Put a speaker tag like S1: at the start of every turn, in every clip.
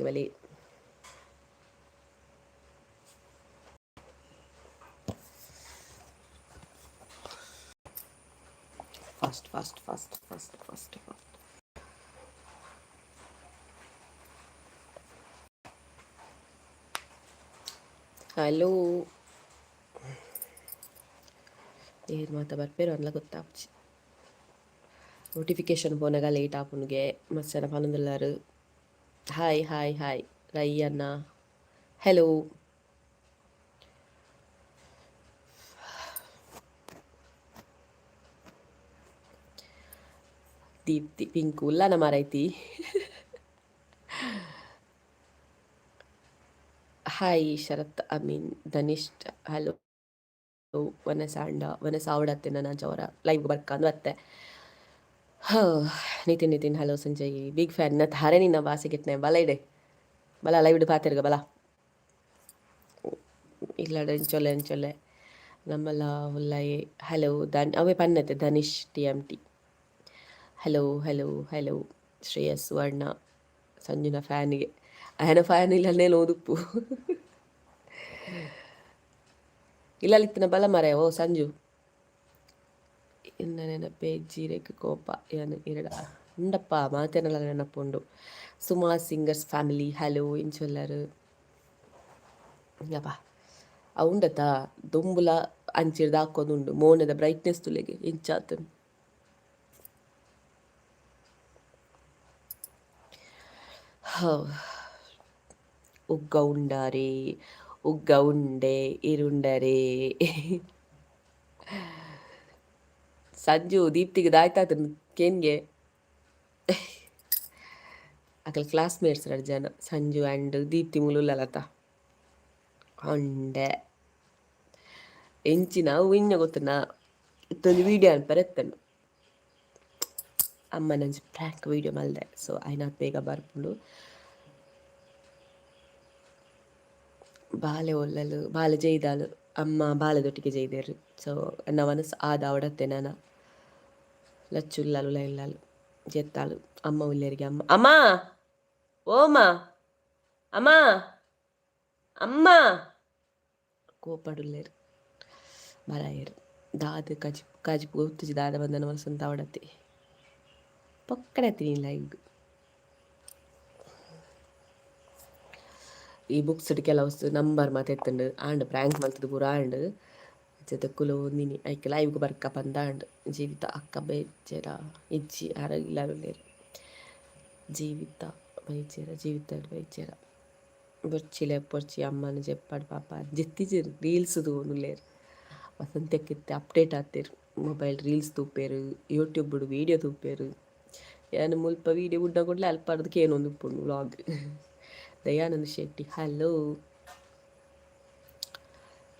S1: ಬಲೆ. Fast fast fast fast fast fast. Hello, ಏರ್ ಮಾತ ಬರ್ಪೇರು ಅನ್ಲ ಗೊತ್ತಾಪ್ಜಿ. ನೋಟಿಫಿಕೇಶನ್ ಪೋನಾಗ ಲೇಟ್ ಆಪುನುಗೆ. ಮಸ್ತ್ ಜನ ಪನೊಂದುಲ್ಲಾರು. ಹಾಯ್ ಹಾಯ್ ಹಾಯ್ ರಯ್ಯಣ್ಣ, ಹಲೋ. ದೀಪ್ತಿ ಪಿಂಕು ಉಲ್ಲನ ಮಾರೈತಿ. Hi Sharath Ameen, Dhanishta hello. ವನಸಾಂಡ ವನಸ ಆವಡತ್ತೆ ನನ್ನ ಜವರ ಲೈವ್ ಬರ್ಕಂದು ಬತ್ತೆ. Nitin Nitin hello. Sanjay big fan ನ ಧಾರೆ ನಿನ್ನ ಬಾಸೆ ಗಿಟ್ನೆ ಬಲ ಇಡೆ ಬಲ ಲೈವ್ ಪಾತೆರ್ಗ ಬಲ ಇಲ್ಲಡೆ ಎಂಚೊಲೆ ಎಂಚೊಲೆ ನಮ್ಮಲ್ಲ ಉಲ್ಲಯೆ. ಹಲೋ ಧನ್ ಅವೇ ಪನ್ನತೆ Dhanish T M T. Hello hello hello Shreyas Varna ಸಂಜುನ ಫ್ಯಾನಿಗೆ ಅಯನ ಫ್ಯಾನ್ ಇಲ್ಲನೇ ಓದುಪ್ಪು ಇಲ್ಲಲ್ಲಿತ್ತಿನ ಬಲ ಮರೆ. ಓ ಸಂಜು, ಎನ್ನ ನೆನಪೆ ಜೀರೆಗ್ ಕೋಪ ಏನು ಇರಡ ಉಂಡಪ್ಪ ಮಾತೇನಲ್ಲ ನೆನಪುಂಡು. Suma singers family hello. ಇಂಚೊಲ್ಲರು ಯಪ್ಪ ಅವುಂಡತ ದೊಂಬುಲ ಅಂಚಿರ್ದ ಹಾಕೋದುಂಡು ಮೋನದ ಬ್ರೈಟ್ನೆಸ್ ತುಲೆಗೆ ಇಂಚಾತು. ಉಗ್ಗ ಉಂಡಾರೆ ಉಗ್ಗ ಉಂಡೆ ಇರುಂಡರೆ. ಸಂಜು ದೀಪ್ತಿಗೆ ದಾಯ್ತಾತ ಕೇನ್ಗೆ. ಅಕಲ್ ಕ್ಲಾಸ್ಮೇಟ್ಸ್ ರಡ್ಡ್ ಜನ ಸಂಜು ಆ್ಯಂಡ್ ದೀಪ್ತಿ ಮುಲುಲ್ಲಲತ ಉಂಡೆ ಎಂಚಿನ ಅವು ಇಂಜ ಗೊತ್ತುನ ಇತ್ತೊಂದು ವೀಡಿಯೋ ಅನ್ಪರೆ ಎತ್ತಂಡು ಅಮ್ಮ ನಂಜಿ ಪ್ರ್ಯಾಂಕ್ ವೀಡಿಯೋ ಮಲ್ದೆ. ಸೊ ಐನಾತ್ ಬೇಗ ಬರ್ಪುಂಡು. ಬಾಲೆ ಒಲ್ಲಲು ಬಾಲೆ ಜೈದಾಲು ಅಮ್ಮ ಬಾಲೆದೊಟ್ಟಿಗೆ ಜೈದೇರು. ಸೊ ಎನ್ನ ಮನಸ್ಸು ಆದ ಅವಡತ್ತೆ ನಾನ ಲಚ್ಚುಲ್ಲಾಲು ಇಲ್ಲಾಲು ಜೆತ್ತಾಲು ಅಮ್ಮ ಉಲ್ಲೇರಿಗೆ ಅಮ್ಮ ಅಮ್ಮ ಓಮ ಅಮ್ಮ ಅಮ್ಮ ಕೋಪಡುಲ್ಲೇರು ಬಲಾಯೆರ್ ದಾದ ಕಜಿ ಕಾಜಿಪು ಗೊತ್ತುಜಿ ದಾದ ಬಂದನ ಮನಸ್ಸಂತ ಅವಡತ್ತೆ ಪೊಕ್ಕಡೆ ತಿನಿಲ್ಲ. ಈಗ ಈ ಬುಕ್ಸ್ ಕೆಲವು ನಂಬರ್ ಮಾತ ಎತ್ತುಂಡು ಆಂಡ್ ಪ್ರ್ಯಾಂಕ್ ಮಲ್ತದ ಪೂರ ಆಂಡ್ ಜೊತೆ ಒಂದಿನಿ ಐಕ್ ಲೈವ್ಗ್ ಬರ್ಕ ಪಂದಾಂಡ್. ಜೀವಿತ ಅಕ್ಕ ಬೇಜಾರ ಇಜ್ಜಿ ಆರೋಗ್ಯ ಜೀವಿತ ಬೈಜೇರ ಜೀವಿತ ಬೈಜೇರ ಬೊರ್ಚಿಲೆ ಪೊರ್ಚಿ ಅಮ್ಮನ ಜೆಪ್ಪಾಡ್ ಪಾಪ ಜೆತ್ತಿಜೆರ್ ರೀಲ್ಸ್ ತೂವೊಂದುಲ್ಲೆರ್. ವಸಂತಕ್ಕಿತ್ತೆ ಅಪ್ಡೇಟ್ ಆತೆರ್. ಮೊಬೈಲ್ ರೀಲ್ಸ್ ತೂಪೆರ್, ಯೂಟ್ಯೂಬ್ ವೀಡಿಯೋ ತೂಪೆರ್. ಯಾನ್ ಮುಲ್ಪ ವೀಡಿಯೋ ಬುಡ್ನ ಕೂಡ್ಲೆ ಅಲ್ಪರ್ದ್ ಕೇನೊಂದುಪ್ಪುಂಡು ವ್ಲಾಗ್. ದಯಾನಂದ ಶೆಟ್ಟಿ ಹಲೋ.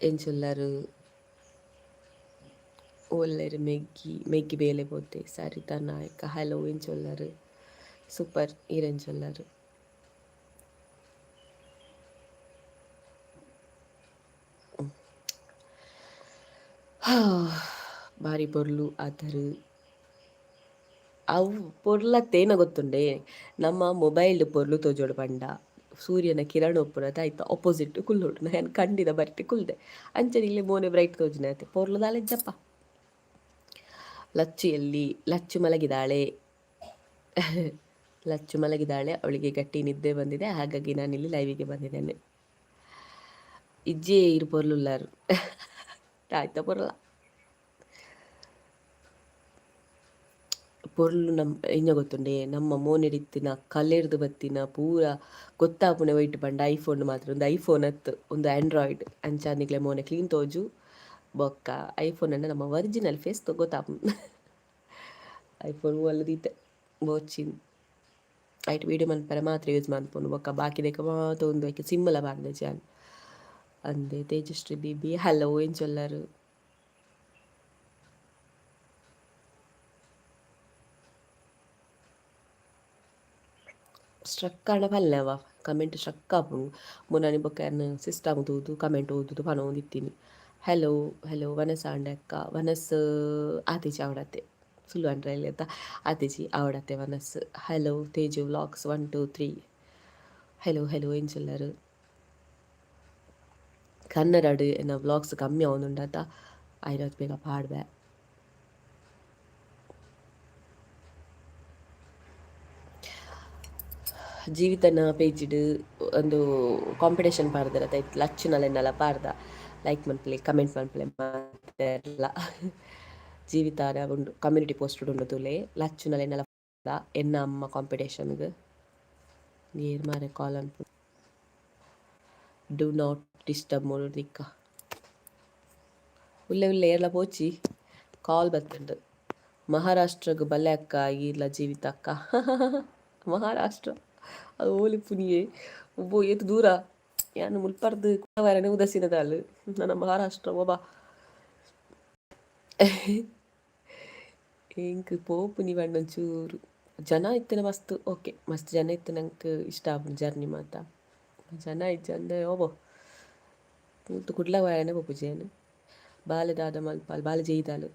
S1: ಎಂಚುಲ್ಲರು ಒಲ್ಲೆರ್ ಮೆಗ್ಗಿ ಮೆಗ್ಗಿ ಬೇಲೆ ಪೋತೆ. ಸರಿತಾ ನಾಯಕ ಹಲೋ. ಎಂಚುಲ್ಲರು ಸೂಪರ್ ಈರ್ ಎಂಚುಲ್ಲರು? ಬಾರಿ ಪೊರ್ಲು ಆತರು ಅವು ಪೊರ್ಲತ್ತೇನ ಗೊತ್ತುಂಡೆ. ನಮ್ಮ ಮೊಬೈಲ್ ಪೊರ್ಲು ತೋಜೋಡು ಪಂಡ ಸೂರ್ಯನ ಕಿರಣ ಉಪ್ಪುನತ ಐತ ಅಪೋಸಿಟ್ ಕುಲ್ಲೋಡು. ನಾನು ಕಂಡಿದ ಬರಿಟ್ ಕುಲ್ದೆ ಅಂಚನೆ ಇಲ್ಲಿ ಮೋನೆ ಬ್ರೈಟ್ ತೋಜುನೆ ಅತೆ ಪೊರ್ಲು ದಾಲ ಇಜ್ಜಪ್ಪ. ಲಚ್ಚು ಎಲ್ಲಿ? ಲಚ್ಚು ಮಲಗಿದಾಳೆ, ಲಚ್ಚು ಮಲಗಿದಾಳೆ. ಅವಳಿಗೆ ಗಟ್ಟಿ ನಿದ್ದೆ ಬಂದಿದೆ, ಹಾಗಾಗಿ ನಾನಿಲ್ಲಿ ಲೈವಿಗೆ ಬಂದಿದ್ದೇನೆ. ಇಜ್ಜೆ ಇರು ಪೊರ್ಲುಲ್ಲಾರು ಆಯ್ತಾ ಪೊರ್ಲ ಪೊರ್ಲು ನಮ್ಮ ಇಂಜ ಗೊತ್ತುಂಡೆ. ನಮ್ಮ ಮೋನೆಡಿತ್ತಿನ ಕಲೆರ್ದು ಬತ್ತಿನ ಪೂರ ಗೊತ್ತಾಪುಣೆ ವೈಟ್ ಪಂಡ ಐಫೋನ್ ಮಾತ್ರ. ಒಂದು ಐಫೋನ್ ಅತ್ತು, ಒಂದು ಆಂಡ್ರಾಯ್ಡ್. ಅಂಚ ನಿಕ್ಲೆ ಮೋನೆ ಕ್ಲೀನ್ ತೋಜು ಬೊಕ್ಕ ಐಫೋನ್ ಅಂಡ ನಮ್ಮ ಒರಿಜಿನಲ್ ಫೇಸ್ ಗೊತ್ತಾಪುಂಡು. ಐಫೋನ್ ಒಲ್ಲು ದೀತೆ ಬೋಚಿನ್ ಐಟ್ ವೀಡಿಯೋ ಮನ್ಪರೆ ಮಾತ್ರ ಯೂಸ್ ಮನ್ಪುನು. ಬೊಕ್ಕ ಬಾಕಿದೆಕ ಮಾತ ಉಂದು ಐಕ್ ಸಿಮ್ಮಲ ಪಾಡ್ದೆ ಜಾನ್ ಅಂದೆ. ತೇಜಶ್ರೀ ಬಿಬಿ ಹಲೋ. ಎಂಚೊಲ್ಲರು? ಸ್ಟ್ರಕ್ ಆಂಡ ಪಲ್ಲೆವ ಕಮೆಂಟ್ ಸ್ಟ್ರಕ್ ಆಪುಂಡು. ಮೊನ್ನನಿ ಬೊಕ್ಕ ಯಾನ್ ಸಿಸ್ಟಮ್ ತೂದು ಕಮೆಂಟ್ ಓದುದು ಪನೊಂದಿತ್ತೀನಿ. ಹಲೋ ಹಲೋ ವನಸ್ ಆಂಡ ಅಕ್ಕ ವನಸ್ ಆತಿಜಿ ಅವಡತ್ತೆ ಸುಳ್ಳು ಅಂಡ್ರೆ ಆತಿಜಿ ಅವಡತ್ತೆ ವನಸ್. Hello Teju vlogs 1 2 3. Hello hello ಎಂಚುಲ್ಲರು. ಕನ್ನಡಡ್ ಎನ್ನ ವ್ಲಾಗ್ಸ್ ಕಮ್ಮಿ ಆವೊಂದುಂಡತ ಐನಾತ್ ಬೇಗ ಪಾಡ್ವೆ. ಜೀವಿತನ ಪೇಜಿಡ್ ಒಂದು ಕಾಂಪಿಟೇಷನ್ ಪಾಡ್ದೆರ್ ಅತ ಇತ್ತೆ ಲಚ್ಚುನಲೆನಲ ಪಾಡ್ದ ಲೈಕ್ ಮನ್ಪುಲೆ ಕಮೆಂಟ್ ಮನ್ಪುಲೆ ಮಾತೆರ್ಲ ಜೀವಿತಾನ ಉಂಡು ಕಮ್ಯುನಿಟಿ ಪೋಸ್ಟ್ ಉಂಡು ತೂಲೆ ಲಚ್ಚುನಲೆನಲ ಎನ್ನ ಅಮ್ಮ ಕಾಂಪಿಟೇಷನ್ಗ್ ಏರ್ ಮಾರೆ ಕಾಲ್ ಅನ್ಪು do not disturb mode ದಿಕ್ಕ ಉಲ್ಲೆ ಉಲ್ಲೆ ಏರ್ಲ ಪೋಚಿ ಕಾಲ್ ಬತ್ತುಂಡು ಮಹಾರಾಷ್ಟ್ರಗ್ ಬಲ್ಲೆ ಅಕ್ಕ ಈರ್ಲ ಜೀವಿತ ಅಕ್ಕ ಮಹಾರಾಷ್ಟ್ರ ಅದು ಓಲಿ ಪುನಿಯೆ ಒಬ್ಬೋ ಏತ್ ದೂರ ಯಾನ್ ಮುಲ್ಪರ್ದ್ ಕುಡವರನೆ ಉದಾಸೀನದಾಲ್ ನನ ಮಹಾರಾಷ್ಟ್ರ ಒಬ್ಬ ಎಂಕ್ ಪೋಪುನಿ ಪಂಡ ಒಂಚೂರು ಜನ ಇತ್ತಿನ ಮಸ್ತ್ ಓಕೆ ಮಸ್ತ್ ಜನ ಇತ್ತಿನ ನಂಕ್ ಇಷ್ಟ ಆಪುಂಡು ಜರ್ನಿ ಮಾತ ಜನ ಇಜ್ಜಂದೆ ಓಬೋ ಮುಲ್ತು ಕುಡ್ಲ ಪೋಯೆರೆ ಪೋಪುಜಿ ಯಾನ್ ಬಾಲೆ ದಾದ ಮಲ್ಪಾಲ್ ಬಾಲೆ ಜೈದಾಲ್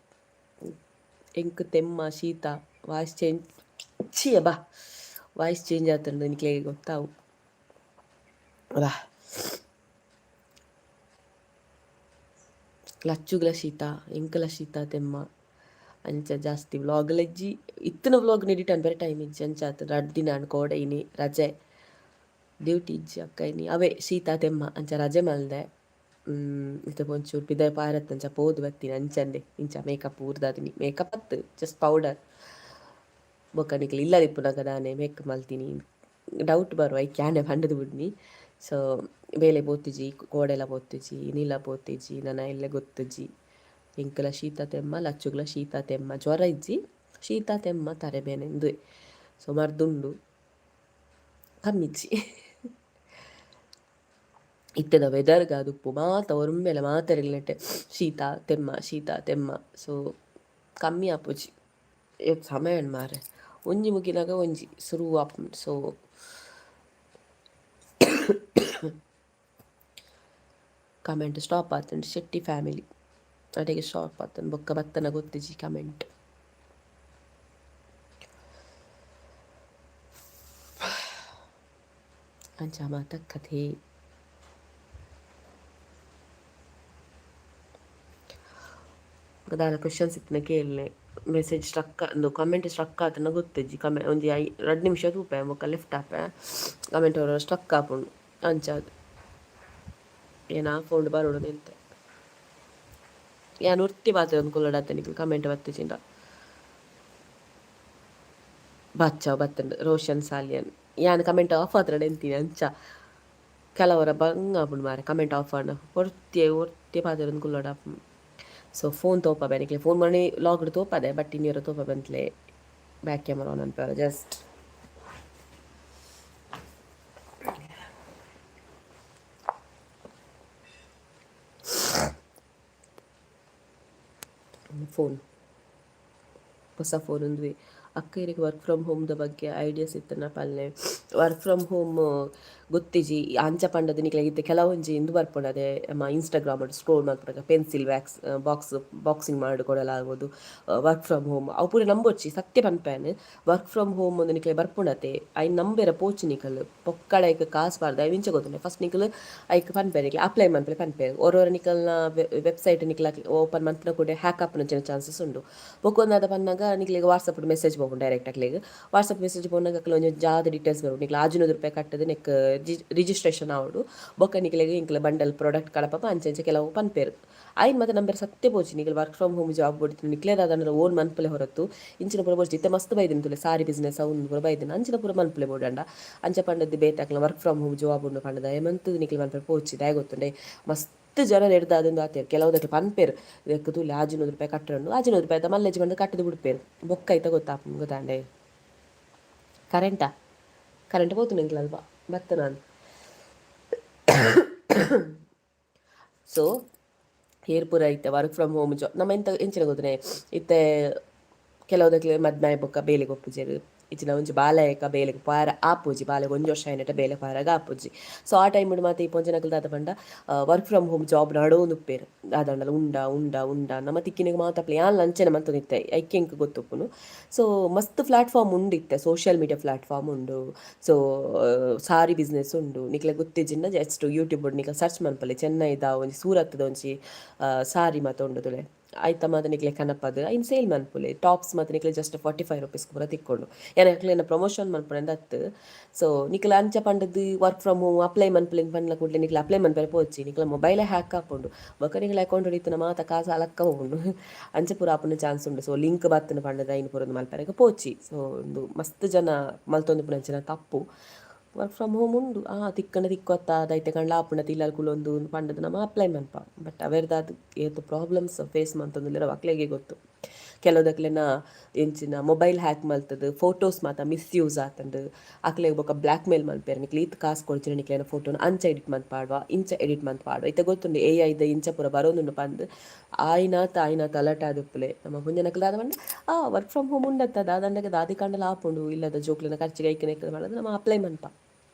S1: ಎಂಕ್ ತೆಮ್ಮ ಶೀತ ವಾಯ್ಸ್ ಚೇಂಜ್ ಛೀ ಅಬ್ಬಾ ವಾಯ್ಸ್ ಚೇಂಜ್ ಆತುಂಡು ನಿಕ್ಲೆಗ್ ಗೊತ್ತಾವು ಅಬ್ಬಾ ಲಚ್ಚುಗ್ಲ ಶೀತ ಎಂಕ್ಲ ಶೀತ ತೆಮ್ಮ ಅಂಚ ಜಾಸ್ತಿ ವ್ಲಾಗ್ ಇಜ್ಜಿ ಇತ್ತಿನ ವ್ಲಾಗ್ ಎಡಿಟ್ ಅನ್ಪೆರೆ ಟೈಮ್ ಇಜ್ಜಿ ಅಂಚ ಆತ್ ರಡ್ಡ್ ದಿನ ಆಂಡ್ ಕೋಡೆ ಇನಿ ರಜೆ ಡ್ಯೂಟಿ ಇಜ್ಜಿ ಅಕ್ಕ ಇನಿ ಅವೇ ಶೀತ ತೆಮ್ಮ ಅಂಚ ರಜೆ ಮಲ್ದೆ ಇತ್ತೆ ಒಂಚೂರು ಪಿದಯಿ ಪಾರತ್ ಅಂಚ ಪೋದು ಬತ್ತಿನಿ ಅಂಚಂದೆ ಇಂಚ ಮೇಕಪ್ ಊರ್ದಾದಿನಿ ಮೇಕಪ್ ಅತ್ತ್ ಜಸ್ಟ್ ಪೌಡರ್ ಬೊಕ್ಕ ನಿಕ್ಲ್ ಇಲ್ಲದ ಇಪ್ಪುನಗ ದಾನೆ ಮೇಕಪ್ ಮಲ್ತಿನಿ ಡೌಟ್ ಬರು ಐಕ್ ಯಾನೆ ಪಂಡುದು ಬುಡ್ನಿ ಸೊ ಬೇಲೆ ಪೋತುಜಿ ಕೋಡೆಲ ಪೋತುಜಿ ಇನಿಲ ಪೋತುಜಿ ನನ ಎಲ್ಲೆ ಗೊತ್ತುಜಿ ಎಂಕ್ಲ ಶೀತ ತೆಮ್ಮ ಲಚ್ಚುಗ್ಲ ಶೀತ ತೆಮ್ಮ ಜ್ವರ ಇಜ್ಜಿ ಶೀತ ತೆಮ್ಮ ತರೆ ಬೇನೆ ಉಂದುವೆ ಸೊ ಮರ್ದ್ ಉಂಡು ಕಮ್ಮಿ ಇಜ್ಜಿ ಇತ್ತೆದ ವೆದರ್ಗ್ ಆದುಪ್ಪು ಮಾತ ಒರುಂಬೆಲ ಮಾತೆರೆಗ್ಲ ಶೀತ ತೆಮ್ಮ ಶೀತ ತೆಮ್ಮ ಸೊ ಕಮ್ಮಿ ಆಪುಜಿ ಏತ್ ಸಮಯ ಉಂಡು ಮಾರ್ರೆ ಒಂಜಿ ಮುಗಿನಗ ಒಂಜಿ ಸುರು ಆಪುಂಡು ಸೊ ಕಮೆಂಟ್ ಸ್ಟಾಪ್ ಆತುಂಡು ಶೆಟ್ಟಿ ಫ್ಯಾಮಿಲಿ ಅಡೆಗೆ ಸ್ಟಾಪ್ ಆತುಂಡು ಬೊಕ್ಕ ಬತ್ತನ ಗೊತ್ತಿಜ್ಜಿ ಕಮೆಂಟ್. ಅಂಚ ಮಾತ ಕಥೆ. ದಾದ ಕ್ವೆಶನ್ಸ್ ಇತ್ತಿನ ಕೇನ್ಲೆ ಮೆಸೇಜ್ ಸ್ಟ್ರಕ್ ಉಂದು ಕಮೆಂಟ್ ಸ್ಟ್ರಕ್ ಆತುಂಡ ಗೊತ್ತಿಜ್ಜಿ ಕಮೆ ಒಂಜಿ I ರಡ್ಡ್ ನಿಮಿಷ ತೂಪೆ ಬೊಕ್ಕ ಲೆಫ್ಟ್ ಆಪೆ ಕಮೆಂಟ್ ಒರ ಸ್ಟ್ರಕ್ ಆಪುಂಡು ಅಂಚಾದ್ ಏನ ಫೋನ್ಡ್ ಬರೊಡು ನೆಂತೆ ಯಾನ್ ಒರ್ತಿ ಪಾತೆರೊಂದು ಕುಲ್ಲೊಡಾತೆ ನಿಕುಲು ಕಮೆಂಟ್ ಬತ್ತಿಜಿಂಡ ಬಚ್ಚ ಬತ್ತುಂಡು ರೋಷನ್ ಸಾಲಿಯನ್ ಯಾನ್ ಕಮೆಂಟ್ ಆಫ್ ಆತ್ಂಡ ಎಂತಿನಿ ಅಂಚ ಕೆಲವೊರ ಬಂಗ ಆಪುಂಡು ಮಾರ್ರೆ ಕಮೆಂಟ್ ಆಫ್ ಆಂಡ ಒರ್ತಿ ಒರ್ತಿ ಪಾತೆರೊಂದು ಕುಲ್ಲೊಡಾಪುಂಡು ಸೊ ಫೋನ್ ತೋಪವೆ ನಿಕ್ಲೆ ಫೋನ್ ಮಣಿ ಲಾಗ್ಡ್ ತೋಪದೆ ಬಟ್ ಇನ್ನಿಯರ ತೋಪ ಬಂತ್ಲೆ ಬ್ಯಾಕ್ ಕ್ಯಾಮರಾ ಆನ್ ಅನ್ಪೆರ ಜಸ್ಟ್ ಫೋನ್ ಹೊಸ ಫೋನ್ ಉಂದುವೆ ಅಕ್ಕ ಇರೆಗ್ ವರ್ಕ್ ಫ್ರಮ್ ಹೋಮ್ದ ಬಗ್ಗೆ ಐಡಿಯಾಸ್ ಇತ್ತನ ಪಲ್ಲೆ ವರ್ಕ್ ಫ್ರಮ್ ಹೋಮ್ ಗೊತ್ತಿಜಿ ಅಂಚ ಪಂಡದ್ ನಿಕ್ಲೆಗ್ ಇತ್ತೆ ಕೆಲವೊಂಜಿ ಇಂದು ಬರ್ಪುಂಡು ಅದೇ ನಮ್ಮ ಇನ್ಸ್ಟಾಗ್ರಾಮ್ ಸ್ಕ್ರೋಲ್ ಮಲ್ಪುನಗ ಪೆನ್ಸಿಲ್ ವ್ಯಾಕ್ಸ್ ಬಾಕ್ಸ್ ಬಾಕ್ಸಿಂಗ್ ಮಾಡಿ ಕೊಡಲಾಗ್ಬೋದು ವರ್ಕ್ ಫ್ರಮ್ ಹೋಮ್ ಅವು ಪೂರ ನಂಬೊಚ್ಚಿ ಸತ್ಯ ಪನ್ಪೇನ್ ವರ್ಕ್ ಫ್ರಮ್ ಹೋಮ್ ಒಂದು ನಿಕ್ಲೆ ಬರ್ಪುಂಡತೆ ಐನ್ ನಂಬೆರ ಪೋಚಿ ನಿಕಲ್ ಪೊಕ್ಕಡ ಐಕ್ ಕಾಸ್ ಪಾಡ್ದ್ ಐವ್ ಇಂಚ ಗೊತ್ತುಂಡೆ ಫಸ್ಟ್ ನಿಕಲ್ ಐಕ್ ಪನ್ಪೆರ್ ನಿಕ್ಲೆ ಅಪ್ಲೈ ಮನ್ಪುಲೆ ಪನ್ಪೆರ್ ಒರೊರ ನಿಕಲ್ನ ವೆಬ್ಸೈಟ್ ನಿಕ್ಲ ಓಪನ್ ಮನ್ಪುನ ಕೂಡೆ ಹ್ಯಾಕ್ ಆಪುನಂಚಿನ ಚಾನ್ಸಸ್ ಉಂಡು ಬೊಕ್ಕೊಂದು ಪನ್ನಗ ನಿಕ್ಲೆಗ್ ವಾಟ್ಸಪ್ ಮೆಸೇಜ್ ಪೋಪುಂಡು ಡೈರೆಕ್ಟ್ ಅಕ್ಲೆಗ್ ವಾಟ್ಸಪ್ ಮೆಸೇಜ್ ಪೋನಗ ಅಕ್ಲೆ ಒಂಜಿ ಜಾದ ಡೀಟೇಲ್ಸ್ ಬರ್ಪುಂಡು ನಿಕ್ಲೆ ಆಜಿನೂರು ರೂಪಾಯಿ ಕಟ್ಟುದು ನೆಕ್ ರಿಜಿಸ್ಟ್ರೇಷನ್ ಆವೊಡು ಬೊಕ್ಕ ನಿಕ್ಲೆಗ್ ಎಂಕ್ಲೆ ಬಂಡಲ್ ಪ್ರಾಡಕ್ಟ್ ಕಡಪಪ ಅಂಚ ಅಂಚ ಕೆಲವು ಪನ್ಪೆರ್ ಐನ್ ಮಾತ ನಂಬೆರೆ ಸತ್ಯ ಪೋಚಿ ನಿಕಲ್ ವರ್ಕ್ ಫ್ರಮ್ ಹೋಮ್ ಜಾಬ್ ಬೋಡಿತ್ತ್ಂಡ ನಿಕ್ಲೆ ದಾದಾಂಡಲ ಓನ್ ಮನ್ಪುಲೆ ಹೊರತು ಇಂಚಿನ ಪೂರ ಬೋಡ್ಚಿ ಇತ್ತೆ ಮಸ್ತ್ ಬೈದಿನ ತೂಲೆ ಸಾರಿ ಬಿಸಿನೆಸ್ ಅವು ಉಂದು ಪೂರ ಬೈದಿನ ಅಂಚಿನ ಪೂರ ಮನ್ಪುಲೆ ಬೋಡಾಂಡ ಅಂಚ ಪಂಡದ್ ಬೇತೆ ಅಕ್ಲ್ನ ವರ್ಕ್ ಫ್ರಮ್ ಹೋಮ್ ಜಾಬ್ ಉಂಡು ಪಂಡ ದಯಮಂತ್ ನಿಕ್ಲೆ ಮನ್ಪೆರೆ ಪೋಚಿ ದಾಯೆ ಗೊತ್ತುಂಡೆ ಮಸ್ತ್ ಜನ ನೆಡ್ದ್ ಆದ್ ಆತೆರ್ ಕೆಲವುದಕ್ಲೆ ಪನ್ಪೆರ್ ನೆಕ್ಕ್ ತೂಲೆ ಆಜಿನೂರು ರೂಪಾಯಿ ಕಟ್ಟೊಂಡು ಆಜಿನೂರು ರೂಪಾಯಿದ ಮಲ್ಲೆಜ್ಜಿ ಪಂದ್ ಕಟ್ಟುದು ಬುಡ್ಪೆರ್ ಬೊಕ್ಕ ಐತ ಗೊತ್ತಾಪುಂಡು ಗೊತ್ತಾಂಡೆ ಕರೆಂಟಾ ಕರೆಂಟ್ ಪೋತುಂಡು ಎಂಕ್ಲ ಅಲ್ಪ ಬತ್ತ ನಾನ್ ಸೊ ಏರ್ ಪೂರ ಇತ್ತೆ ವರ್ಕ್ ಫ್ರಮ್ ಹೋಮ್ ಜಾಬ್ ನಮ್ಮ ಎಂತ ಎಂಚಿನ ಗೊತ್ತುನೆ ಇತ್ತೆ ಕೆಲವುದಕ್ಲೆ ಮದ್ಮೆ ಆಯಿ ಬೊಕ್ಕ ಬೇಲೆಗ್ ಪೋಪುಜೆರ್ ಇಜ್ಜಿಂಡ ಒಂಜಿ ಬಾಲೆಕ ಬೇಲೆಗ್ ಪೋಯೆರೆ ಆಪುಜಿ, ಬಾಲೆಗ್ ಒಂಜಿ ವರ್ಷ ಆಯಿನೆಟ ಬೇಲೆ ಪೋಯೆರೆಗ್ ಆಪುಜಿ. ಸೊ ಆ ಟೈಮ್ಡ್ ಮಾತ ಈ ಪೊಂಜೆನಕುಲು ದಾದ ಪಂಡ ವರ್ಕ್ ಫ್ರಮ್ ಹೋಮ್ ಜಾಬ್ ನಾಡೊಂದುಪ್ಪೆರ್. ದಾದಾಂಡಲ ಉಂಡಾ ಉಂಡಾ ಉಂಡಾ ನಮ ತಿಕ್ಕಿನೆಗ್ ಮಾತ ಅಪ್ಲೈ ಯಾನ್ಲ ಅಂಚನೆ ಮಲ್ತೊಂದಿತ್ತೆ, ಐಕ್ ಎಂಕ್ ಗೊತ್ತುಪ್ಪುನು. ಸೊ ಮಸ್ತ್ ಪ್ಲಾಟ್ಫಾರ್ಮ್ ಉಂಡು ಇತ್ತೆ, ಸೋಷಿಯಲ್ ಮೀಡಿಯಾ ಪ್ಲಾಟ್ಫಾರ್ಮ್ ಉಂಡು, ಸೊ ಸಾರಿ ಬಿಸ್ನೆಸ್ ಉಂಡು. ನಿಕ್ಲೆಗ್ ಗೊತ್ತಿಜ್ಜಿಂಡ ಜಸ್ಟ್ ಯೂಟ್ಯೂಬ್ ನಿಕ್ಲೆ ಸರ್ಚ್ ಮನ್ಪಲೆ, ಚೆನ್ನೈದ ಒಂಜಿ ಸೂರತ್ದ ಒಂಜಿ ಸಾರಿ ಮಾತ ಉಂಡು ತೂಲೆ, ಐತ ಮಾತ ನಿಕ್ಲೆ ಕನಪದ್ ಐನ್ ಸೇಲ್ ಮನ್ಪುಲೆ. ಟಾಪ್ಸ್ ಮಾತ ನಿಕ್ಲೆ ಜಸ್ಟ್ 45 ರುಪೀಸ್ ಪೂರ ತಿಕ್ಕೊಂಡು. ಯಾನ್ ಅಕ್ಲೆನ ಪ್ರಮೋಷನ್ ಮನ್ಪುನೆಂದ್ ಅತ್ತ್. ಸೊ ನಿಕ್ಲೆ ಅಂಚ ಪಂಡ್ದ್ ವರ್ಕ್ ಫ್ರಮ್ ಹೋಮ್ ಅಪ್ಲೈ ಮನ್ಪುಲೆ ಪಂಡ್ಲ ಕೂಡ್ಲೆ ನಿಕ್ಲೆ ಅಪ್ಲೈ ಮನ್ಪೆರೆ ಪೋಚಿ, ನಿಕ್ಲೆ ಮೊಬೈಲೇ ಹ್ಯಾಕ್ ಆಪುಂಡು. ಬೊಕ ನಿಕ್ಲೆ ಅಕೌಂಟ್ ಇತ್ತಿನ ಮಾತ ಕಾಸ್ ಅಲಕ್ಕ ಪೋಪುಂಡು. ಅಂಚ ಪೂರ ಆಪುನ ಚಾನ್ಸ್ ಉಂಡು. ಸೊ ಲಿಂಕ್ ಬತ್ತ್ಂಡ್ ಪಂಡ್ದ್ ಐನ್ ಪೂರ ಉಂದು ಮಲ್ಪೆರೆಗ್ ಪೋಚಿ. ಸೊ ಉಂದು ಮಸ್ತ್ ಜನ ಮಲ್ತೊಂದುಪ್ಪುನಂಚಿನ ತಪ್ಪು. ವರ್ಕ್ ಫ್ರಮ್ ಹೋಮ್ ಉಂಡು, ಆ ತಿಕ್ಕಂಡ ತಿಕ್ಕೊತ್ತ ದೈತ ಕಂಡ್ಲ ಆಪುಂಡ ಇಲ್ಲಲ್ ಕುಲೊಂದು ಪಂಡ್ದ್ ನಮ ಅಪ್ಲೈ ಮನ್ಪ. ಬಟ್ ಅವೆರ್ದಾದ್ ಏತ್ ಪ್ರಾಬ್ಲಮ್ಸ್ ಫೇಸ್ ಮಲ್ತೊಂದುಲ್ಲೆರ್ ಅವು ಅಕ್ಲೆಗೇ ಗೊತ್ತು. ಕೆಲವುದಕ್ಲೆನ ಎಂಚಿನ ಮೊಬೈಲ್ ಹ್ಯಾಕ್ ಮಲ್ತ್ದ್ ಫೋಟೋಸ್ ಮಾತ ಮಿಸ್ಯೂಸ್ ಆತ್ಂಡ್. ಅಕ್ಲೆಗ್ ಬೊಕ ಬ್ಲ್ಯಾಕ್ ಮೇಲ್ ಮಲ್ಪೆರ್, ನಿಕ್ಲ್ ಈತ್ ಕಾಸ್ ಕೊರ್ಜಿಡ ನಿಕ್ಲೆನ ಫೋಟೋನ್ ಅಂಚ ಎಡಿಟ್ ಮಲ್ತ್ ಪಾಡ್ವ ಇಂಚ ಎಡಿಟ್ ಮಲ್ತ್ ಪಾಡ್ವ. ಇತ್ತೆ ಗೊತ್ತುಂಡು ಎ ಐದ ಇಂಚ ಪೂರ ಬರೊಂದುಂಡು ಪಂದ್. ಆಯಿನಾತ್ ಆಯಿನಾತ್ ಅಲರ್ಟ್ ಆದುಪ್ಪುಲೆ. ನಮ್ಮ ಪುಂಜನಕ್ಲ್ ದಾದ ಪಂಡ ಆ ವರ್ಕ್ ಫ್ರಮ್ ಹೋಮ್ ಉಂಡತ್ತ ದಾದಂಡಗ ದಾದಿಕಾಂಡಲ ಆಪುಂಡು ಇಲ್ಲದ ಜೋಕ್ಲೆನ ಖರ್ಚಿಗ್ ಐಕ್ ನೆಕ್ಕ್ ಪಂಡ್ದ್ ನಮ ಅಪ್ಲೈ ಮನ್ಪ.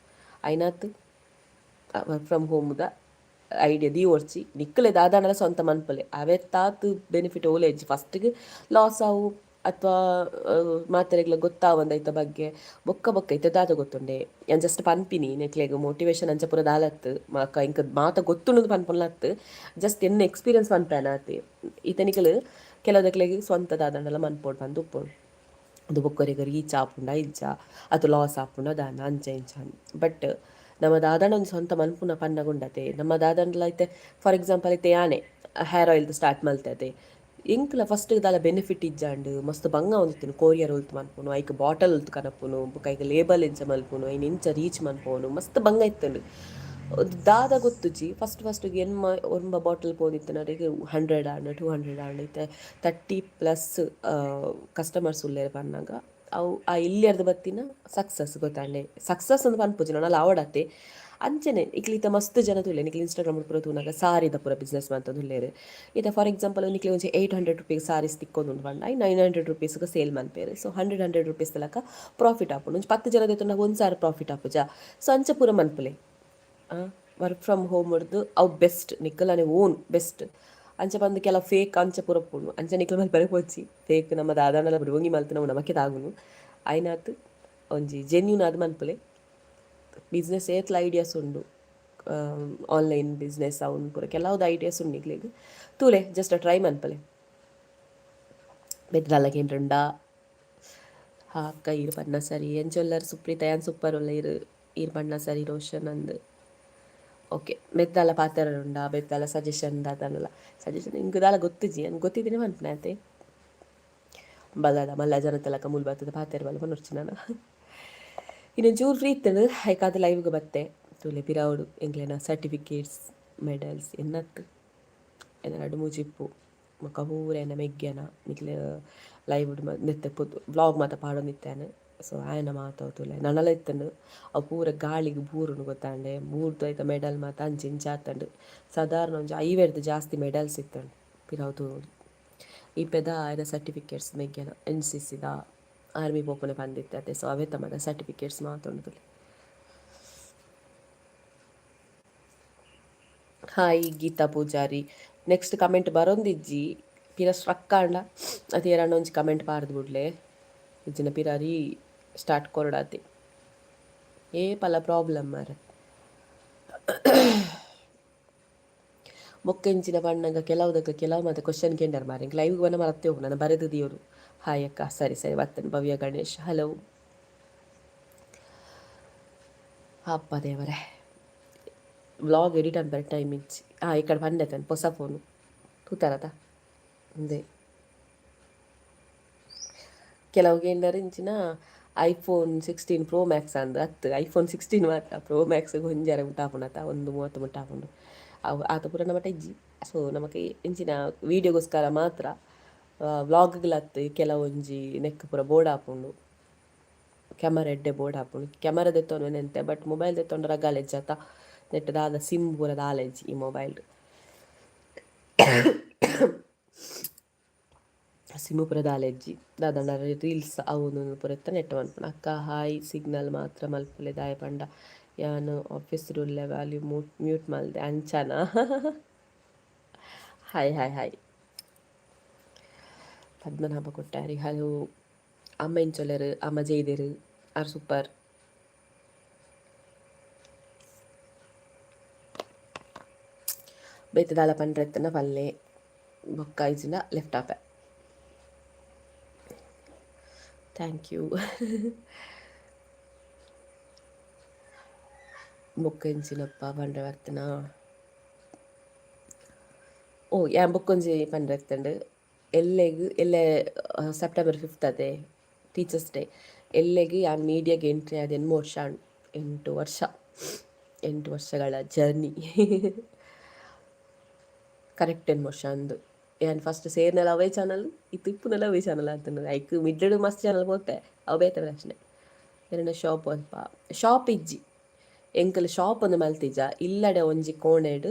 S1: ಆಯಿನಾತ್ ವರ್ಕ್ ಫ್ರಮ್ ಹೋಮ್ದ ಐಡಿಯಾ ದೀವೊರ್ಚಿ. ನಿಕ್ಕಲೆ ದಾದಾಂಡಲ ಸ್ವಂತ ಮನ್ಪುಲೆ. ಅವೆತ್ತಾತ್ ಬೆನಿಫಿಟ್ ಓಲ ಇಜ್ಜಿ. ಫಸ್ಟ್ಗ್ ಲಾಸ್ ಆವು ಅತ್ವಾ ಮಾತೆರೆಗ್ಲ ಗೊತ್ತಾವಂದ್ ಐತ ಬಗ್ಗೆ. ಬೊಕ್ಕ ಬೊಕ್ಕ ಇತ್ತೆ ದಾದ ಗೊತ್ತುಂಡೆ ಯಾನ್ ಜಸ್ಟ್ ಪನ್ಪಿನಿ ನಿಕ್ಲೆಗ್ ಮೋಟಿವೇಶನ್ ಅಂಚ ಪೂರ ದಾಲ ಅತ್ತ್. ಮಾಕ ಎಂಕ್ ಮಾತ ಗೊತ್ತುಂಡುಂದು ಪನ್ಪುನ್ಲ ಅತ್ತ್. ಜಸ್ಟ್ ಎನ್ನ ಎಕ್ಸ್ಪೀರಿಯನ್ಸ್ ಪನ್ಪೆನ ಆತೆ. ಇತ್ತೆ ನಿಕುಲು ಕೆಲವುದಕ್ಲೆಗ್ ಸ್ವಂತ ದಾದಾಂಡಲ ಮನ್ಪೊಡು ಪಂದ್ ಉಪ್ಪುಂಡು. ಉಂದು ಬೊಕ್ಕೊರಿಗ್ ರೀಚ್ ಆಪುಂಡ ಇಜ್ಜಾ ಅತ್ ಲಾಸ್ ಆಪುಂಡ ದಾನ್ನ ಅಂಚ ಇಂಚ ಅಂದ್. ಬಟ್ ನಮ ದಾದಾಂಡ ಒಂಜಿ ಸ್ವಂತ ಮನ್ಪುನ ಪನ್ನಗ ಉಂಡತೆ ನಮ್ಮ ದಾದಾಂಡಲ ಇತ್ತೆ ಫಾರ್ ಎಕ್ಸಾಂಪಲ್ ಇತ್ತೆ ಯಾನೆ ಹೇರ್ ಆಯಿಲ್ದ ಸ್ಟಾರ್ಟ್ ಮಲ್ತೆ ಅತೆ. ಎಂಕ್ಲ ಫಸ್ಟ್ ದಾಲ ಬೆನಿಫಿಟ್ ಇಜ್ಜಾಂಡ್ ಮಸ್ತ್ ಬಂಗ ಆವೊಂದಿತ್ತ್ಂಡ್ ಕೊರಿಯರ್ ಒಲ್ತು ಮನ್ಪುನು ಐಕ್ ಬಾಟಲ್ ಒಲ್ತು ಕನಪುನು ಬೊಕ ಐಕ್ ಲೇಬಲ್ ಎಂಚ ಮನ್ಪುನು ಐನ್ ಎಂಚ ರೀಚ್ ಮನ್ಪುನು ಮಸ್ತ್ ಬಂಗ ಇತ್ತ್ಂಡ್. ದಾದ ಗೊತ್ತುಜಿ ಫಸ್ಟ್ ಫಸ್ಟ್ಗ್ ಎನ್ಮ ಒರ್ಂಬ ಬಾಟಲ್ ಪೋದಿತ್ತ್ಂಡ ಅಡೆಗ್ ಹಂಡ್ರೆಡ್ ಆಂಡ್ ಟೂ ಹಂಡ್ರೆಡ್ ಆಂಡ್ ಇತ್ತೆ ತರ್ಟಿ ಪ್ಲಸ್ ಕಸ್ಟಮರ್ಸ್ ಉಲ್ಲೆರ್ ಪನ್ನಗ ಅವು ಆ ಎಲ್ಯರ್ದ್ ಬತ್ತಿನ ಸಕ್ಸಸ್ ಗೊತ್ತಾಂಡೆ ಸಕ್ಸಸ್ ಅಂದ್ ಪನ್ಪುಜಿ ನನಲ ಆವೊಡಾತೆ. ಅಂಚನೆ ನಿಕ್ಲ್ ಇತ್ತೆ ಮಸ್ತ್ ಜನ ತೂಲೆ ನಿಕ್ಲ್ ಇನ್ಸ್ಟಾಗ್ರಾಮ್ ಪೂರ ತೂನಗ ಸಾರಿದ ಪೂರ ಬಿಸ್ನೆಸ್ ಮಂತೊಂದುಲ್ಲೆರ್. ಇತ್ತೆ ಫಾರ್ ಎಕ್ಸಾಂಪಲ್ ನಿಕ್ಲೆಗ್ ಒಂಜಿ ಏಯ್ಟ್ ಹಂಡ್ರೆಡ್ ರುಪೀಸ್ ಸಾರೀಸ್ ತಿಕ್ಕೊಂದುಂಡು ಪಂಡ ಐನ್ ನೈನ್ ಹಂಡ್ರೆಡ್ ರುಪೀಸ್ಗ್ ಸೇಲ್ ಮನ್ಪೆರ್. ಸೊ ಹಂಡ್ರೆಡ್ ಹಂಡ್ರೆಡ್ ರುಪೀಸ್ ದ ಲೆಕ ಪ್ರಾಫಿಟ್ ಆಪುಂಡು. ಒಂಜಿ ಪತ್ತ್ ಜನ ದೆತೊನ್ನಗ ಒಂಜಿ ಸಾರ ಪ್ರಾಫಿಟ್ ಆಪುಜಾ. ಸೊ ಅಂಚ ಪೂರ ಮನ್ಪುಲೆ. ವರ್ಕ್ ಫ್ರಮ್ ಹೋಮ್ ಡ್ದ್ ಅವು ಬೆಸ್ಟ್ ನಿಕಲನೆ ಓನ್ ಬೆಸ್ಟ್. ಅಂಚ ಪಂದ್ ಕೆಲವು ಫೇಕ್ ಅಂಚ ಪೂರ ಉಪ್ಪುಂಡು. ಅಂಚ ನಿಕುಲು ಮಲ್ಪೆರೆ ಪೋಚಿ. ಫೇಕ್ ನಮ ದಾದಾಂಡಲ ಬುಡುವಂಗಿ ಮಲ್ತ್ಂಡ ಅವು ನಮಕೆ ತಾಗುನು. ಆಯಿನಾತ್ ಒಂಜಿ ಜೆನ್ಯೂನ್ ಆದ್ ಮನ್ಪುಲೆ. ಬಿಸ್ನೆಸ್ ಏತ್ಲ ಐಡಿಯಾಸ್ ಉಂಡು ಆನ್ಲೈನ್ ಬಿಸ್ನೆಸ್ ಅವು ಪೂರ ಕೆಲವುದ ಐಡಿಯಾಸ್ ಉಂಡು ನಿಕ್ಲೆಗ್ ತೂಲೆ ಜಸ್ಟ್ ಟ್ರೈ ಮನ್ಪುಲೆ. ಬೇತೆ ದಾಲ ಕೇಂಡ್ರಂಡ ಹಾ ಅಕ್ಕ ಈರ್ ಪನ್ನ ಸರಿ ಎಂಚ ಉಲ್ಲರ್ ಸುಪ್ರೀತ ಯಾನ್ ಸೂಪರ್ ಉಲ್ಲೆ ಈರ್ ಈರ್ ಪನ್ನ ಸರಿ ರೋಷನ್ ಅಂದ್ ಓಕೆ ಬೇತೆ ದಾಲ ಪಾತೆರರೆ ಉಂಡಾ ಬೇತೆ ದಾಲ ಸಜೆಷನ್ ದಾದಾಂಡಲ ಸಜೆಷನ್ ಎಂಕ್ ದಾಲ ಗೊತ್ತಿಜ್ಜಿ ಯಾನ್ ಗೊತ್ತಿತ್ತಿನೇ ಪನ್ಪುನೆ ಆತೆ. ಬಲದ ಮಲ್ಲ ಜನತ ಲೆಕ ಮೂಲು ಬತ್ತುದು ಪಾತೆರ್ವಲ್ ಪನೊರ್ಚಿ ನನ. ಇನಿ ಒಂಚೂರು ಫ್ರೀ ಇತ್ತುಂಡು ಐಕಾದ್ ಲೈವ್ಗ್ ಬತ್ತೆ. ತೂಲೆ ಪಿರವುಡು ಎಂಕ್ಲೆನ ಸರ್ಟಿಫಿಕೇಟ್ಸ್ ಮೆಡಲ್ಸ್ ಎನ್ನತ್ ಎನ್ನ ರಡ್ಡ್ ಮೂಜಿ ಇಪ್ಪು. ಬೊಕ ಪೂರ ಎನ್ನ ಮೆಗ್ಯನ ನಿಕ್ಲೆ ಲೈವ್ ಡ್ ನೆತ್ತ ವ್ಲಾಗ್ ಮಾತ ಪಾಡೊಂದಿತ್ತೆ ಯಾನ್. ಸೊ ಆಯನ ಮಾತ ಅವು ತೂಲೆ ನನಲ ಇತ್ತುಂಡು ಅವು ಪೂರ ಗಾಳಿಗ್ ಬೂರುಂಡು ಗೊತ್ತಾಂಡೆ ಬೂರ್ದು ಐತ ಮೆಡಲ್ ಮಾತ ಅಂಚ ಇಂಚ ಆತುಂಡು. ಸಾದಾರಣ ಒಂಜಿ ಐವೆರ್ದ್ ಜಾಸ್ತಿ ಮೆಡಲ್ಸ್ ಇತ್ತುಂಡು ಪಿರವು ತೂವೊಡು. ಇಪೆದ ಆಯನ ಸರ್ಟಿಫಿಕೇಟ್ಸ್ ಮೆಗ್ಯನ ಎನ್ ಸಿ ಸಿ ದ ಆರ್ಮಿ ಪೋಪುನೆ ಪಂದಿತ್ತೆ ಅತೆ ಸೊ ಅವೆತ ಮಾತ ಸರ್ಟಿಫಿಕೇಟ್ಸ್ ಮಾತ ಉಂಡು ತೂಲೆ. Hi Geetha Poojary next comment ಬರೊಂದಿಜ್ಜಿ ಪಿರ ಸ್ಟ್ರಕ್ ಆಂಡ ಅತ್ ಏರಾಂಡ ಒಂಜಿ ಕಮೆಂಟ್ ಪಾಡ್ದ್ ಬುಡ್ಲೆ ಇಜ್ಜಿಂಡ ಪಿರ ರೀ ಸ್ಟಾರ್ಟ್ ಕೊರೊಡಾತೆ ಏಪಲ ಪ್ರಾಬ್ಲಮ್ ಮಾರ್ರೆ. ಬೊಕ್ಕ ಎಂಚಿನ ಪನ್ನಗ ಕೆಲವುದಕ್ಲ್ ಕೆಲವು ಮಾತ ಕ್ವಶನ್ ಕೇಂಡರ್ ಮಾರ್ರೆ ಎಂಕ್ ಲೈವ್ ಗ್ ಬನ್ನ ಮರತ್ತೆ ಹೋಪುಂಡು ನನ ಬರೆದ್ ದೀಯೊಡು ಹಾಯ್ ಅಕ್ಕ ಸರಿ ಸರಿ ಬತ್ತುಂಡು ಭವ್ಯ ಗಣೇಶ್ ಹಲೋ. ಅಪ್ಪ ದೇವರೇ ವ್ಲಾಗ್ ಎಡಿಟ್ ಅನ್ಪರೆ ಟೈಮ್ ಇಜ್ಜಿ ಆ ಇಕಡೆ ಪಂಡೆತನ್ ಪೊಸ ಫೋನು ತೂತಾರತ ಉಂದೇ ಕೆಲವು ಕೇಂಡರ್ ಇಂಚಿನ ಐಫೋನ್ ಸಿಕ್ಸ್ಟೀನ್ ಪ್ರೋ ಮ್ಯಾಕ್ಸ್ ಅಂದ್ ಅತ್ತ್ ಐಫೋನ್ ಸಿಕ್ಸ್ಟೀನ್ ಮಾತ್ರ ಪ್ರೋ ಮ್ಯಾಕ್ಸ್ ಒಂಜರೆ ಮುಟ್ಟ ಆಪುಂಡು ಅತ್ತ ಒಂದು ಮೂವತ್ತು ಮುಟ್ಟ ಆಪುಂಡು ಅವು ಆತ ಪೂರ ನಮಟ ಇಜ್ಜಿ ಸೊ ನಮಕ್ ಇಂಚಿನ ವೀಡಿಯೋಗೋಸ್ಕರ ಮಾತ್ರ ವ್ಲಾಗ್ಗ್ಲ ಅತ್ತ್ ಕೆಲವೊಂಜಿ ನೆಕ್ಕ್ ಪೂರ ಬೋಡಾಪುಂಡು ಕ್ಯಾಮರಾ ಎಡ್ಡೆ ಬೋಡಾಪುಂಡು ಕ್ಯಾಮರಾ ದೆತ್ತೊನುವೆನೆ ಎಂತೆ ಬಟ್ ಮೊಬೈಲ್ ದೆತ್ತೊಂಡ ರಗಾಳೆ ಇಜ್ಜಿ ಅತ್ತ ನೆಟ್ಟ್ ದಾದ ಸಿಮ್ ಪೂರ ದಾಲ ಇಜ್ಜಿ ಈ ಮೊಬೈಲ್ಡ್. ಸಿಮು ದಾಲೆಜ್ಜಿ ದಾದಂಡ ರೀಲ್ಸ್ ಅವು ಪೂರ ನೆಟ್ ಮನ್ಪುನ. ಅಕ್ಕ ಹಾಯ್, ಸಿಗ್ನಲ್ ಮಾತ್ರ ಮಲ್ಪುಲೆ ದಾಯೆ ಪಂಡ ಯಾನ್ ಆಫೀಸ್ ಉಲ್ಲೆ, ವಾಲ್ಯೂಮ್ ಮ್ಯೂಟ್ ಮಲ್ದೆ ಅಂಚನ. Hi hi hi. Padmanabha Kottari hello. ಅಮ್ಮ ಎಂಚೊಲ್ಲೆರ್? ಅಮ್ಮ ಜೈದೆರ್ ಆರ್ ಸೂಪರ್. ಬೇತೆ ದಾಲ ಪಂಡ್ರೆ ಪಲ್ಲೆ ಬೊಕ್ಕ ಇಜ್ಜಿಂಡ ಲೆಫ್ಟ್ ಆಪೆ. Thank you. ಬೊಕ್ಕ ಎಂಚಿನಪ್ಪ ಪಂಡ್ರೆ ಬರ್ತನಾ? ಓ ಯಾನ್ ಬೊಕ್ಕೊಂಜಿ ಪಂಡ್ರೆ ಇತ್ತುಂಡು. ಎಲ್ಲೆಗ್ ಎಲ್ಲೆ ಸೆಪ್ಟೆಂಬರ್ 5 ಅದೇ ಟೀಚರ್ಸ್ ಡೇ. ಎಲ್ಲೆಗ್ ಯಾನ್ ಮೀಡಿಯಾಗೆ ಎಂಟ್ರಿ ಆದ್ ಎನ್ಮ ವರ್ಷ ಆಂಡ್. 8 ವರ್ಷ, 8 ವರ್ಷಗಳ ಜರ್ನಿ. ಕರೆಕ್ಟ್ ಎನ್ಮ ವರ್ಷ ಅಂದ್. ಯಾನ್ ಫಸ್ಟ್ ಸೇರ್ನೆಲ ಅವೇ ಚಾನಲ್, ಇತ್ತೆ ಇಪ್ಪುನೆಲ ಅವೇ ಚಾನಲ್ ಆತುಂಡು. ಐಕ್ ಮಿಡ್ಡ್ ಮಸ್ತ್ ಚಾನಲ್ ಪೋತೆ, ಅವು ಬೇತೆ ಪ್ರಶ್ನೆ. ಎರೆನ ಶಾಪ್ ಅಲ್ಪ ಶಾಪ್ ಇಜ್ಜಿ, ಎಂಕಲ್ ಶಾಪ್ ಒಂದು ಮಲ್ತಿಜ. ಇಲ್ಲಡೆ ಒಂಜಿ ಕೋಣೆಡ್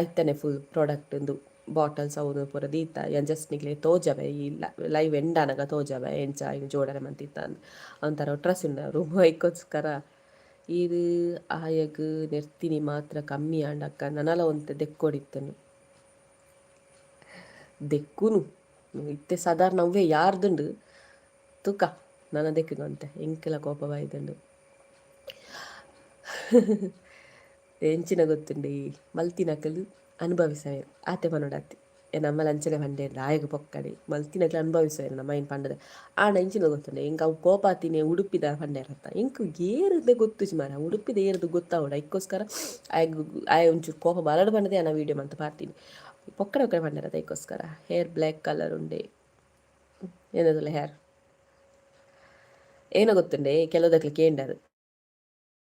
S1: ಐತನೆ ಫುಲ್ ಪ್ರಾಡಕ್ಟ್ ಉಂದು ಬಾಟಲ್ಸ್ ಅವು ಪೂರ ದೀತ. ಯಾನ್ ಜಸ್ಟ್ ನಿಕ್ಲೆ ತೋಜವೆ, ಈ ಲೈವ್ ಎಂಡ್ ಆನಗ ತೋಜವೆ ಎಂಚ ಐನ್ ಜೋಡಣೆ ಮಂತಿತ್ತ ಅಂದ್. ಒಂಥರ ಒಟ್ರಾಸಿ ಉಂಡು ರೂಮ್, ಐಕೋಸ್ಕರ. ಈರ್ ಆಯಗ್ ನೆರ್ತಿನಿ ಮಾತ್ರ ಕಮ್ಮಿ ಆಂಡ್ ಅಕ್ಕ, ನನಲ ಒಂತೆ ದೆಕ್ಕೊಡಿತ್ತುಂಡು. ದೆಕ್ಕುನು ಇತ್ತೆ ಸಾಧಾರಣ ಅವ್ವೇ ಯಾರ್ದುಂಡು ತೂಕ, ನನ ದೆಕ್ಕುಗಂತೆ ಎಂಕಲ ಕೋಪ ಬೈದುಂಡು. ಎಂಚಿನ ಗೊತ್ತುಂಡು, ಈ ಮಲ್ತಿನಕಲು ಅನುಭವಿಸವೆರ್ ಆತೆ ಪನೊಡಾತೆ. ನಮ್ಮಲ ಅಂಚನೆ ಪಂಡೇರ್ ಆಯಗ್ ಪೊಕ್ಕಡೆ ಮಲ್ತಿನಕ್ಲು ಅನುಭವಿಸವೆರ್ ನಮ್ಮ ಐನ್ ಪಂಡದ. ಆಂಡ ಎಂಚಿನ ಗೊತ್ತುಂಡು, ಎಂಕ್ ಅವು ಕೋಪ ಆತಿನಿ ಉಡುಪಿದ ಪಂಡೇರತ್ತ. ಎಂಕ್ ಏರ್ದೆ ಗೊತ್ತುಜಿ ಮಾರ್ರೆ, ಉಡುಪಿದ ಏರ್ದು ಗೊತ್ತಾವೊಡು. ಐಕ್ಕೋಸ್ಕರ ಆಯಗ್ ಆಯೆ ಒಂಚೂರು ಕೋಪ ಬರಡ್ ಪಂಡದೆ ಯಾನ್ ಆ ವೀಡಿಯೋ ಮಂತ್ ಪಾಡ್ತೀನಿ. ಪೊಕ್ಕಡೆ ಪೊಕ್ಕಡೆ ಪಂಡೇರತ್ತ ಐಕ್ಕೋಸ್ಕರ. ಹೇರ್ ಬ್ಲ್ಯಾಕ್ ಕಲರ್ ಉಂಡೆ ಏನದಲ್ಲ ಹೇರ್ ಏನ ಗೊತ್ತುಂಡೆ, ಕೆಲವುದಕ್ಲು ಕೇಂಡರ್